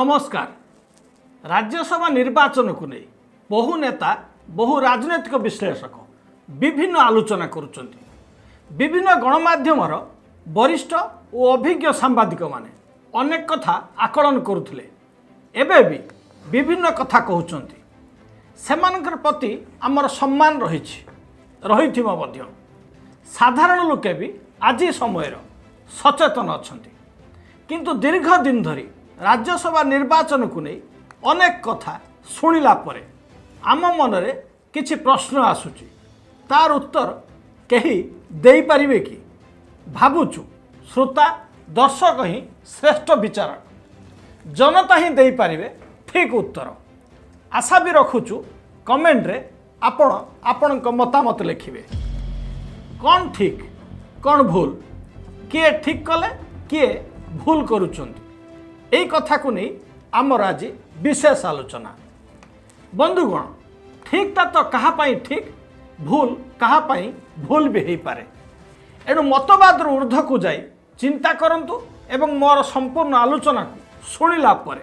ନମସ୍କାର। ରାଜ୍ୟସଭା ନିର୍ବାଚନକୁ ନେଇ ବହୁ ନେତା, ବହୁ ରାଜନୈତିକ ବିଶ୍ଳେଷକ ବିଭିନ୍ନ ଆଲୋଚନା କରୁଛନ୍ତି। ବିଭିନ୍ନ ଗଣମାଧ୍ୟମର ବରିଷ୍ଠ ଓ ଅଭିଜ୍ଞ ସାମ୍ବାଦିକମାନେ ଅନେକ କଥା ଆକଳନ କରୁଥିଲେ, ଏବେ ବି ବିଭିନ୍ନ କଥା କହୁଛନ୍ତି। ସେମାନଙ୍କର ପ୍ରତି ଆମର ସମ୍ମାନ ରହିଛି, ରହିଥିବ ମଧ୍ୟ। ସାଧାରଣ ଲୋକେ ବି ଆଜି ସମୟର ସଚେତନ ଅଛନ୍ତି। କିନ୍ତୁ ଦୀର୍ଘ ଦିନ ଧରି ରାଜ୍ୟସଭା ନିର୍ବାଚନକୁ ନେଇ ଅନେକ କଥା ଶୁଣିଲା ପରେ ଆମ ମନରେ କିଛି ପ୍ରଶ୍ନ ଆସୁଛି। ତାର ଉତ୍ତର କେହି ଦେଇପାରିବେ କି? ଭାବୁଛୁ ଶ୍ରୋତା ଦର୍ଶକ ହିଁ ଶ୍ରେଷ୍ଠ ବିଚାରକ, ଜନତା ହିଁ ଦେଇପାରିବେ ଠିକ୍ ଉତ୍ତର। ଆଶା ବି ରଖୁଛୁ କମେଣ୍ଟରେ ଆପଣ ଆପଣଙ୍କ ମତାମତ ଲେଖିବେ। କ'ଣ ଠିକ୍, କ'ଣ ଭୁଲ, କିଏ ଠିକ୍ କଲେ, କିଏ ଭୁଲ କରୁଛନ୍ତି, ଏଇ କଥାକୁ ନେଇ ଆମର ଆଜି ବିଶେଷ ଆଲୋଚନା। ବନ୍ଧୁଗଣ, ଠିକ୍ଟା ତ କାହା ପାଇଁ ଠିକ୍, ଭୁଲ କାହା ପାଇଁ ଭୁଲ ବି ହେଇପାରେ। ଏଣୁ ମତବାଦରୁ ଉର୍ଦ୍ଧ୍ୱକୁ ଯାଇ ଚିନ୍ତା କରନ୍ତୁ ଏବଂ ମୋର ସମ୍ପୂର୍ଣ୍ଣ ଆଲୋଚନାକୁ ଶୁଣିଲା ପରେ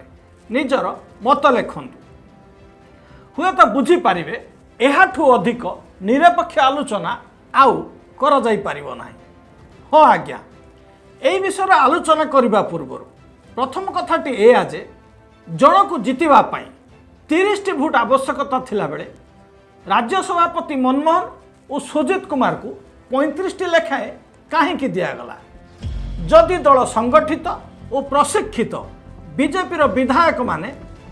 ନିଜର ମତ ଲେଖନ୍ତୁ। ହୁଏତ ବୁଝିପାରିବେ ଏହାଠୁ ଅଧିକ ନିରପେକ୍ଷ ଆଲୋଚନା ଆଉ କରାଯାଇପାରିବ ନାହିଁ। ହଁ ଆଜ୍ଞା, ଏହି ବିଷୟରେ ଆଲୋଚନା କରିବା ପୂର୍ବରୁ ପ୍ରଥମ କଥାଟି ଏଇଆ ଯେ ଜଣକୁ ଜିତିବା ପାଇଁ 30ଟି ଭୋଟ ଆବଶ୍ୟକତା ଥିଲାବେଳେ ରାଜ୍ୟ ସଭାପତି ମନମୋହନ ଓ ସୁଜିତ କୁମାରକୁ 35ଟି ଲେଖାଏଁ କାହିଁକି ଦିଆଗଲା? ଯଦି ଦଳ ସଂଗଠିତ ଓ ପ୍ରଶିକ୍ଷିତ ବିଜେପିର ବିଧାୟକମାନେ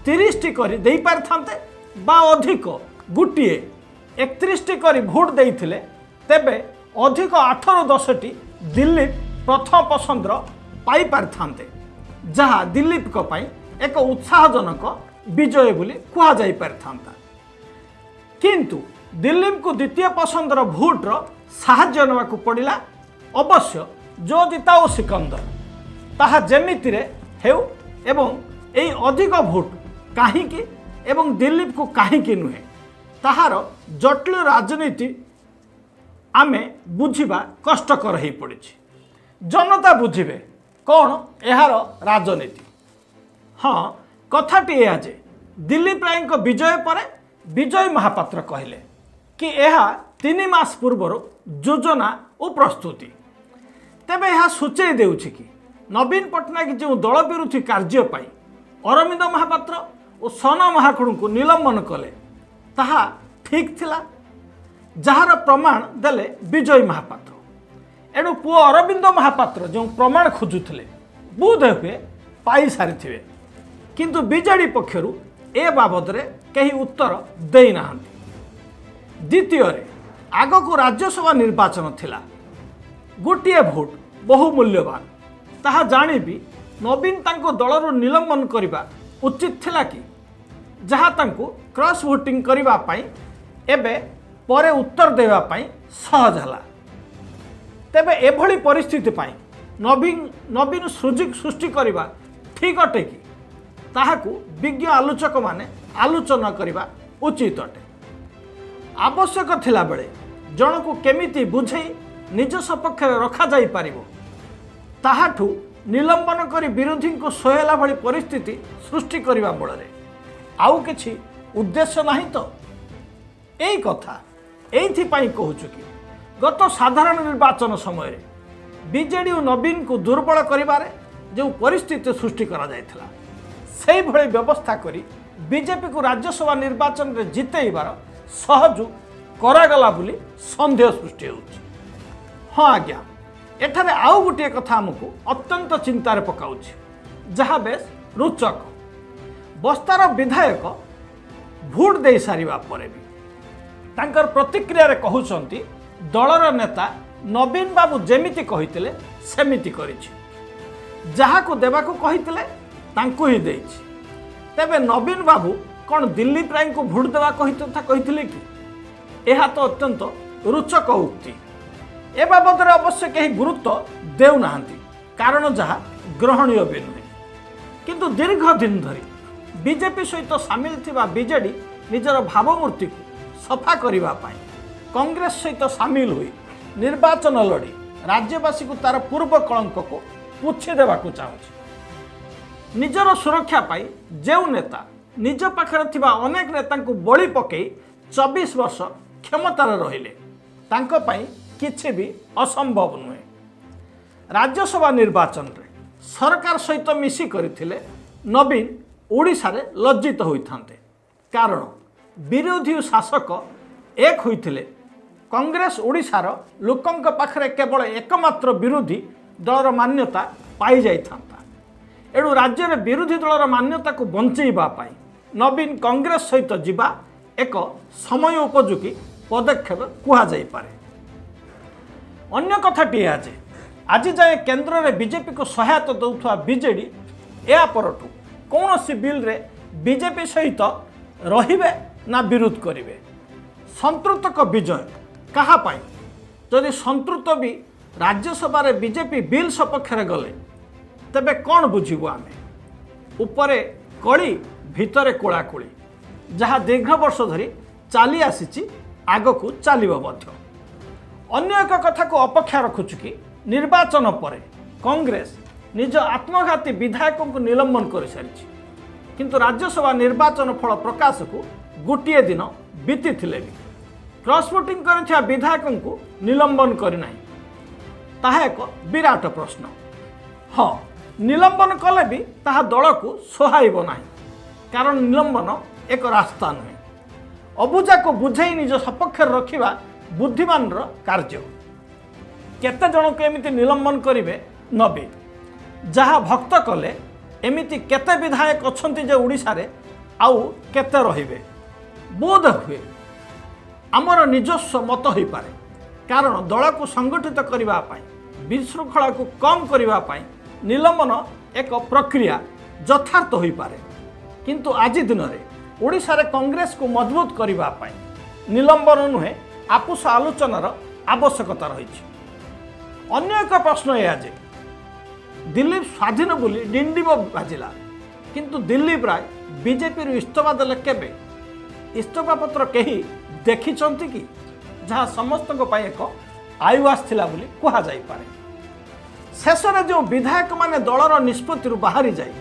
30ଟି କରି ଦେଇପାରିଥାନ୍ତେ ବା ଅଧିକ ଗୋଟିଏ 31ଟି କରି ଭୋଟ ଦେଇଥିଲେ, ତେବେ ଅଧିକ 8ରୁ 10ଟି ଦିଲ୍ଲୀପ ପ୍ରଥମ ପସନ୍ଦର ପାଇପାରିଥାନ୍ତେ, ଯାହା ଦିଲ୍ଲୀପଙ୍କ ପାଇଁ ଏକ ଉତ୍ସାହଜନକ ବିଜୟ ବୋଲି କୁହାଯାଇପାରିଥାନ୍ତା। କିନ୍ତୁ ଦିଲ୍ଲୀପଙ୍କୁ ଦ୍ୱିତୀୟ ପସନ୍ଦର ଭୋଟର ସାହାଯ୍ୟ ନେବାକୁ ପଡ଼ିଲା। ଅବଶ୍ୟ ଯୋ ଜିତା ଓ ସିକନ୍ଦର, ତାହା ଯେମିତିରେ ହେଉ, ଏବଂ ଏଇ ଅଧିକ ଭୋଟ କାହିଁକି ଏବଂ ଦିଲ୍ଲୀପକୁ କାହିଁକି ନୁହେଁ, ତାହାର ଜଟିଳ ରାଜନୀତି ଆମେ ବୁଝିବା କଷ୍ଟକର ହୋଇପଡ଼ିଛି। ଜନତା ବୁଝିବେ କ'ଣ ଏହାର ରାଜନୀତି। ହଁ, କଥାଟି ଏହା ଯେ ଦିଲ୍ଲୀପ ରାୟଙ୍କ ବିଜୟ ପରେ ବିଜୟ ମହାପାତ୍ର କହିଲେ କି ଏହା 3 ମାସ ପୂର୍ବରୁ ଯୋଜନା ଓ ପ୍ରସ୍ତୁତି। ତେବେ ଏହା ସୂଚାଇ ଦେଉଛି କି ନବୀନ ପଟ୍ଟନାୟକ ଯେଉଁ ଦଳ ବିରୋଧୀ କାର୍ଯ୍ୟ ପାଇଁ ଅରବିନ୍ଦ ମହାପାତ୍ର ଓ ସନା ମହାକୁଡ଼ଙ୍କୁ ନିଲମ୍ବନ କଲେ ତାହା ଠିକ୍ ଥିଲା, ଯାହାର ପ୍ରମାଣ ଦେଲେ ବିଜୟ ମହାପାତ୍ର। ଏଣୁ ପୁଅ ଅରବିନ୍ଦ ମହାପାତ୍ର ଯେଉଁ ପ୍ରମାଣ ଖୋଜୁଥିଲେ ବୋଧ ହୁଏ ପାଇସାରିଥିବେ, କିନ୍ତୁ ବିଜେଡ଼ି ପକ୍ଷରୁ ଏ ବାବଦରେ କେହି ଉତ୍ତର ଦେଇନାହାନ୍ତି। ଦ୍ୱିତୀୟରେ, ଆଗକୁ ରାଜ୍ୟସଭା ନିର୍ବାଚନ ଥିଲା, ଗୋଟିଏ ଭୋଟ ବହୁ ମୂଲ୍ୟବାନ, ତାହା ଜାଣିବି ନବୀନ ତାଙ୍କୁ ଦଳରୁ ନିଲମ୍ବନ କରିବା ଉଚିତ ଥିଲା କି, ଯାହା ତାଙ୍କୁ କ୍ରସ୍ ଭୋଟିଂ କରିବା ପାଇଁ ଏବେ ପରେ ଉତ୍ତର ଦେବା ପାଇଁ ସହଜ ହେଲା। ତେବେ ଏଭଳି ପରିସ୍ଥିତି ପାଇଁ ନବୀନ ସୃଷ୍ଟି କରିବା ଠିକ୍ ଅଟେ କି, ତାହାକୁ ବିଜ୍ଞ ଆଲୋଚକମାନେ ଆଲୋଚନା କରିବା ଉଚିତ ଅଟେ। ଆବଶ୍ୟକ ଥିଲାବେଳେ ଜଣକୁ କେମିତି ବୁଝେଇ ନିଜ ସପକ୍ଷରେ ରଖାଯାଇପାରିବ, ତାହାଠୁ ନିଲମ୍ବନ କରି ବିରୋଧୀଙ୍କୁ ସହେଲା ଭଳି ପରିସ୍ଥିତି ସୃଷ୍ଟି କରିବା ମୂଳରେ ଆଉ କିଛି ଉଦ୍ଦେଶ୍ୟ ନାହିଁ ତ? ଏଇ କଥା ଏଇଥିପାଇଁ କହୁଛୁ କି ଗତ ସାଧାରଣ ନିର୍ବାଚନ ସମୟରେ ବିଜେଡ଼ି ଓ ନବୀନକୁ ଦୁର୍ବଳ କରିବାରେ ଯେଉଁ ପରିସ୍ଥିତି ସୃଷ୍ଟି କରାଯାଇଥିଲା, ସେଇଭଳି ବ୍ୟବସ୍ଥା କରି ବିଜେପିକୁ ରାଜ୍ୟସଭା ନିର୍ବାଚନରେ ଜିତେଇବାର ସହଯୋଗ କରାଗଲା ବୋଲି ସନ୍ଦେହ ସୃଷ୍ଟି ହେଉଛି। ହଁ ଆଜ୍ଞା, ଏଠାରେ ଆଉ ଗୋଟିଏ କଥା ଆମକୁ ଅତ୍ୟନ୍ତ ଚିନ୍ତାରେ ପକାଉଛି, ଯାହା ବେଶ ରୋଚକ। ବସ୍ତାର ବିଧାୟକ ଭୋଟ ଦେଇସାରିବା ପରେ ବି ତାଙ୍କର ପ୍ରତିକ୍ରିୟାରେ କହୁଛନ୍ତି ଦଳର ନେତା ନବୀନ ବାବୁ ଯେମିତି କହିଥିଲେ ସେମିତି କରିଛି, ଯାହାକୁ ଦେବାକୁ କହିଥିଲେ ତାଙ୍କୁ ହିଁ ଦେଇଛି। ତେବେ ନବୀନ ବାବୁ କ'ଣ ଦିଲ୍ଲୀପ ରାୟଙ୍କୁ ଭୋଟ ଦେବା କଥା କହିଥିଲେ କି? ଏହା ତ ଅତ୍ୟନ୍ତ ରୋଚକ ଉକ୍ତି। ଏ ବାବଦରେ ଅବଶ୍ୟ କେହି ଗୁରୁତ୍ୱ ଦେଉନାହାନ୍ତି, କାରଣ ଯାହା ଗ୍ରହଣୀୟ ବି ନୁହେଁ। କିନ୍ତୁ ଦୀର୍ଘ ଦିନ ଧରି ବିଜେପି ସହିତ ସାମିଲ ଥିବା ବିଜେଡ଼ି ନିଜର ଭାବମୂର୍ତ୍ତିକୁ ସଫା କରିବା ପାଇଁ କଂଗ୍ରେସ ସହିତ ସାମିଲ ହୋଇ ନିର୍ବାଚନ ଲଢ଼ି ରାଜ୍ୟବାସୀକୁ ତାର ପୂର୍ବ କଳଙ୍କକୁ ପୋଛି ଦେବାକୁ ଚାହୁଁଛି। ନିଜର ସୁରକ୍ଷା ପାଇଁ ଯେଉଁ ନେତା ନିଜ ପାଖରେ ଥିବା ଅନେକ ନେତାଙ୍କୁ ବଳି ପକାଇ 24 ବର୍ଷ କ୍ଷମତାରେ ରହିଲେ, ତାଙ୍କ ପାଇଁ କିଛି ବି ଅସମ୍ଭବ ନୁହେଁ। ରାଜ୍ୟସଭା ନିର୍ବାଚନରେ ସରକାର ସହିତ ମିଶି କରିଥିଲେ ନବୀନ ଓଡ଼ିଶାରେ ଲଜ୍ଜିତ ହୋଇଥାନ୍ତେ। କାରଣ ବିରୋଧୀ ଓ ଶାସକ ଏକ ହୋଇଥିଲେ କଂଗ୍ରେସ ଓଡ଼ିଶାର ଲୋକଙ୍କ ପାଖରେ କେବଳ ଏକମାତ୍ର ବିରୋଧୀ ଦଳର ମାନ୍ୟତା ପାଇଯାଇଥାନ୍ତା। ଏଣୁ ରାଜ୍ୟରେ ବିରୋଧୀ ଦଳର ମାନ୍ୟତାକୁ ବଞ୍ଚେଇବା ପାଇଁ ନବୀନ କଂଗ୍ରେସ ସହିତ ଯିବା ଏକ ସମୟ ଉପଯୋଗୀ ପଦକ୍ଷେପ କୁହାଯାଇପାରେ। ଅନ୍ୟ କଥାଟି ଏହା ଯେ ଆଜି ଯାଏଁ କେନ୍ଦ୍ରରେ ବିଜେପିକୁ ସହାୟତା ଦେଉଥିବା ବିଜେଡି ଏହା ପରଠୁ କୌଣସି ବିଲ୍ରେ ବିଜେପି ସହିତ ରହିବେ ନା ବିରୋଧ କରିବେ? ସନ୍ତୃପ୍ତଙ୍କ ବିଜୟ କାହା ପାଇଁ? ଯଦି ସନ୍ତୃପ୍ତ ବି ରାଜ୍ୟସଭାରେ ବିଜେପି ବିଲ୍ ସପକ୍ଷରେ ଗଲେ, ତେବେ କ'ଣ ବୁଝିବୁ ଆମେ? ଉପରେ କଳି, ଭିତରେ କୋଳାକୋଳି, ଯାହା ଦୀର୍ଘ ବର୍ଷ ଧରି ଚାଲି ଆସିଛି, ଆଗକୁ ଚାଲିବ ମଧ୍ୟ। ଅନ୍ୟ ଏକ କଥାକୁ ଅପେକ୍ଷା ରଖୁଛୁ କି ନିର୍ବାଚନ ପରେ କଂଗ୍ରେସ ନିଜ ଆତ୍ମଘାତୀ ବିଧାୟକଙ୍କୁ ନିଲମ୍ବନ କରିସାରିଛି, କିନ୍ତୁ ରାଜ୍ୟସଭା ନିର୍ବାଚନ ଫଳ ପ୍ରକାଶକୁ ଗୋଟିଏ ଦିନ ବିତିଥିଲେ ବି କ୍ରସ୍ ଭୋଟିଂ କରିଥିବା ବିଧାୟକଙ୍କୁ ନିଲମ୍ବନ କରିନାହିଁ, ତାହା ଏକ ବିରାଟ ପ୍ରଶ୍ନ। ହଁ, ନିଲମ୍ବନ କଲେ ବି ତାହା ଦଳକୁ ସହାଇବ ନାହିଁ। କାରଣ ନିଲମ୍ବନ ଏକ ରାସ୍ତା ନୁହେଁ। ଅବୁଝାକୁ ବୁଝେଇ ନିଜ ସପକ୍ଷରେ ରଖିବା ବୁଦ୍ଧିମାନର କାର୍ଯ୍ୟ। କେତେ ଜଣଙ୍କୁ ଏମିତି ନିଲମ୍ବନ କରିବେ ନବୀନ? ଯାହା ଭକ୍ତ କଲେ, ଏମିତି କେତେ ବିଧାୟକ ଅଛନ୍ତି ଯେ ଓଡ଼ିଶାରେ ଆଉ କେତେ ରହିବେ? ବୋଧ ହୁଏ ଆମର ନିଜସ୍ୱ ମତ ହୋଇପାରେ। କାରଣ ଦଳକୁ ସଂଗଠିତ କରିବା ପାଇଁ, ବିଶୃଙ୍ଖଳାକୁ କମ୍ କରିବା ପାଇଁ ନିଲମ୍ବନ ଏକ ପ୍ରକ୍ରିୟା ଯଥାର୍ଥ ହୋଇପାରେ। କିନ୍ତୁ ଆଜି ଦିନରେ ଓଡ଼ିଶାରେ କଂଗ୍ରେସକୁ ମଜବୁତ କରିବା ପାଇଁ ନିଲମ୍ବନ ନୁହେଁ, ଆପୋଷ ଆଲୋଚନାର ଆବଶ୍ୟକତା ରହିଛି। ଅନ୍ୟ ଏକ ପ୍ରଶ୍ନ ଏହା ଯେ ଦିଲ୍ଲୀପ ସ୍ୱାଧୀନ ବୋଲି ଡିଣ୍ଡିମ ବାଜିଲା, କିନ୍ତୁ ଦିଲ୍ଲୀପ ରାୟ ବିଜେପିରୁ ଇସ୍ତଫା ଦେଲେ କେବେ? ଇସ୍ତଫା ପତ୍ର କେହି ଦେଖିଛନ୍ତି କି? ଯାହା ସମସ୍ତଙ୍କ ପାଇଁ ଏକ ଆଇୱାସ୍ ଥିଲା ବୋଲି କୁହାଯାଇପାରେ। ଶେଷରେ ଯେଉଁ ବିଧାୟକମାନେ ଦଳର ନିଷ୍ପତ୍ତିରୁ ବାହାରି ଯାଇ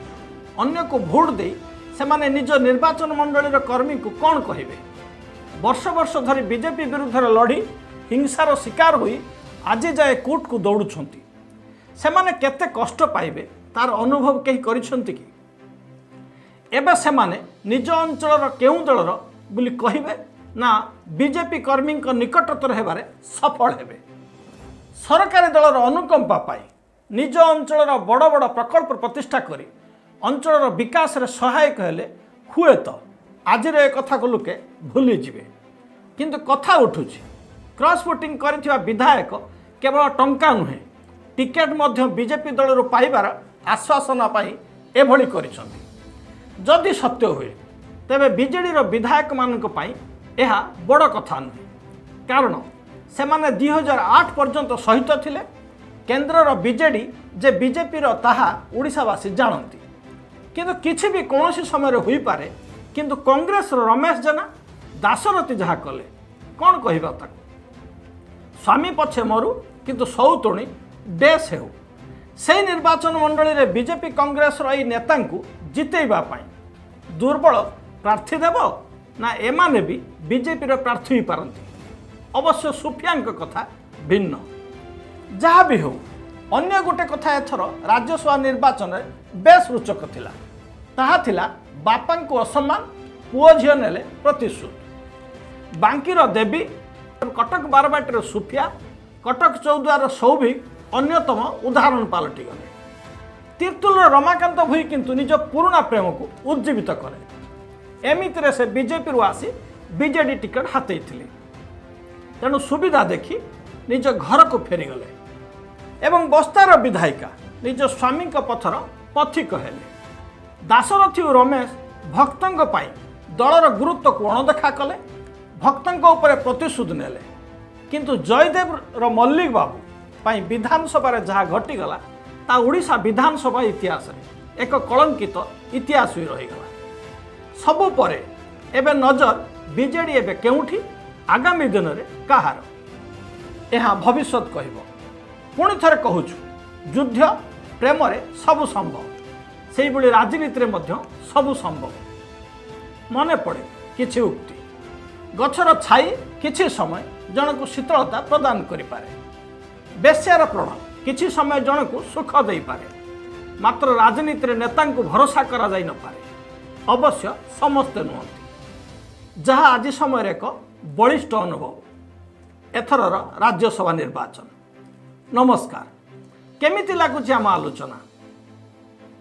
ଅନ୍ୟକୁ ଭୋଟ ଦେଇ ସେମାନେ ନିଜ ନିର୍ବାଚନ ମଣ୍ଡଳୀର କର୍ମୀଙ୍କୁ କ'ଣ କହିବେ? ବର୍ଷ ବର୍ଷ ଧରି ବିଜେପି ବିରୁଦ୍ଧରେ ଲଢ଼ି ହିଂସାର ଶିକାର ହୋଇ ଆଜି ଯାଏ କୋର୍ଟକୁ ଦୌଡ଼ୁଛନ୍ତି। ସେମାନେ କେତେ କଷ୍ଟ ପାଇବେ, ତାର ଅନୁଭବ କେହି କରିଛନ୍ତି କି? ଏବେ ସେମାନେ ନିଜ ଅଞ୍ଚଳର କେଉଁ ଦଳର ବୋଲି କହିବେ ନା ବିଜେପି କର୍ମୀଙ୍କ ନିକଟତର ହେବାରେ ସଫଳ ହେବେ? ସରକାରୀ ଦଳର ଅନୁକମ୍ପା ପାଇ ନିଜ ଅଞ୍ଚଳର ବଡ଼ ବଡ଼ ପ୍ରକଳ୍ପ ପ୍ରତିଷ୍ଠା କରି ଅଞ୍ଚଳର ବିକାଶରେ ସହାୟକ ହେଲେ ହୁଏତ ଆଜିର ଏ କଥାକୁ ଲୋକେ ଭୁଲିଯିବେ। କିନ୍ତୁ କଥା ଉଠୁଛି, କ୍ରସ୍ ଭୋଟିଂ କରିଥିବା ବିଧାୟକ କେବଳ ଟଙ୍କା ନୁହେଁ, ଟିକେଟ୍ ମଧ୍ୟ ବିଜେପି ଦଳରୁ ପାଇବାର ଆଶ୍ୱାସନା ପାଇଁ ଏଭଳି କରିଛନ୍ତି। ଯଦି ସତ୍ୟ ହୁଏ, ତେବେ ବିଜେଡ଼ିର ବିଧାୟକମାନଙ୍କ ପାଇଁ ଏହା ବଡ଼ କଥା ନୁହେଁ। କାରଣ ସେମାନେ 2008 ପର୍ଯ୍ୟନ୍ତ ସହିତ ଥିଲେ। କେନ୍ଦ୍ରର ବିଜେଡ଼ି ଯେ ବିଜେପିର, ତାହା ଓଡ଼ିଶାବାସୀ ଜାଣନ୍ତି। କିନ୍ତୁ କିଛି ବି କୌଣସି ସମୟରେ ହୋଇପାରେ। କିନ୍ତୁ କଂଗ୍ରେସର ରମେଶ ଜେନା, ଦାଶରଥୀ ଯାହା କଲେ, କ'ଣ କହିବା ତାକୁ? ସ୍ୱାମୀ ପଛେ ମରୁ, କିନ୍ତୁ ସଉତୁଣୀ ଡେସ୍ ହେଉ। ସେଇ ନିର୍ବାଚନ ମଣ୍ଡଳୀରେ ବିଜେପି କଂଗ୍ରେସର ଏଇ ନେତାଙ୍କୁ ଜିତେଇବା ପାଇଁ ଦୁର୍ବଳ ପ୍ରାର୍ଥୀ ଦେବ ନା ଏମାନେ ବି ବିଜେପିର ପ୍ରାର୍ଥୀ ହୋଇପାରନ୍ତି? ଅବଶ୍ୟ ସୁଫିଆଙ୍କ କଥା ଭିନ୍ନ। ଯାହା ବି ହେଉ, ଅନ୍ୟ ଗୋଟେ କଥା ଏଥର ରାଜ୍ୟସଭା ନିର୍ବାଚନରେ ବେଶ ରୋଚକ ଥିଲା। ତାହା ଥିଲା ବାପାଙ୍କୁ ଅସମ୍ମାନ, ପୁଅ ଝିଅ ନେଲେ ପ୍ରତିଶୋଧ। ବାଙ୍କିର ଦେବୀ, କଟକ ବାରବାଟୀର ସୁଫିଆ, କଟକ ଚୌଦ୍ୱାରର ସୌଭିକ ଅନ୍ୟତମ ଉଦାହରଣ ପାଲଟିଗଲେ। ତିର୍ତୁଲର ରମାକାନ୍ତ ଭୋଇ କିନ୍ତୁ ନିଜ ପୁରୁଣା ପ୍ରେମକୁ ଉଜ୍ଜୀବିତ କଲେ। ଏମିତିରେ ସେ ବିଜେପିରୁ ଆସି ବିଜେଡି ଟିକେଟ୍ ହାତେଇଥିଲେ। ତେଣୁ ସୁବିଧା ଦେଖି ନିଜ ଘରକୁ ଫେରିଗଲେ ଏବଂ ବସ୍ତାର ବିଧାୟିକା ନିଜ ସ୍ୱାମୀଙ୍କ ପଥର ପଥିକ ହେଲେ। ଦାଶରଥୀ ଓ ରମେଶ ଭକ୍ତଙ୍କ ପାଇଁ ଦଳର ଗୁରୁତ୍ୱକୁ ଅଣଦେଖା କଲେ, ଭକ୍ତଙ୍କ ଉପରେ ପ୍ରତିଶୋଧ ନେଲେ। କିନ୍ତୁ ଜୟଦେବର ମଲ୍ଲିକ ବାବୁ ପାଇଁ ବିଧାନସଭାରେ ଯାହା ଘଟିଗଲା, ତା ଓଡ଼ିଶା ବିଧାନସଭା ଇତିହାସରେ ଏକ କଳଙ୍କିତ ଇତିହାସ ହୋଇ ରହିଗଲା। ସବୁ ପରେ ଏବେ ନଜର ବିଜେଡ଼ି ଏବେ କେଉଁଠି, ଆଗାମୀ ଦିନରେ କାହାର, ଏହା ଭବିଷ୍ୟତ କହିବ। ପୁଣି ଥରେ କହୁଛୁ, ଯୁଦ୍ଧ ପ୍ରେମରେ ସବୁ ସମ୍ଭବ। ସେଇଭଳି ରାଜନୀତିରେ ମଧ୍ୟ ସବୁ ସମ୍ଭବ। ମନେ ପଡ଼େ କିଛି ଉକ୍ତି। ଗଛର ଛାଇ କିଛି ସମୟ ଜଣକୁ ଶୀତଳତା ପ୍ରଦାନ କରିପାରେ, ବେଶ୍ୟାର ପ୍ରଣୟ କିଛି ସମୟ ଜଣକୁ ସୁଖ ଦେଇପାରେ, ମାତ୍ର ରାଜନୀତିରେ ନେତାଙ୍କୁ ଭରସା କରାଯାଇ ନପାରେ। ଅବଶ୍ୟ ସମସ୍ତେ ନୁହନ୍ତି, ଯାହା ଆଜି ସମୟରେ ଏକ ବଳିଷ୍ଠ ଅନୁଭବ ଏଥରର ରାଜ୍ୟସଭା ନିର୍ବାଚନ। ନମସ୍କାର। କେମିତି ଲାଗୁଛି ଆମ ଆଲୋଚନା?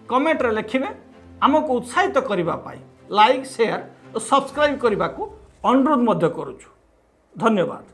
କମେଣ୍ଟରେ ଲେଖିବେ। ଆମକୁ ଉତ୍ସାହିତ କରିବା ପାଇଁ ଲାଇକ୍, ସେୟାର ଓ ସବସ୍କ୍ରାଇବ୍ କରିବାକୁ ଅନୁରୋଧ ମଧ୍ୟ କରୁଛୁ। ଧନ୍ୟବାଦ।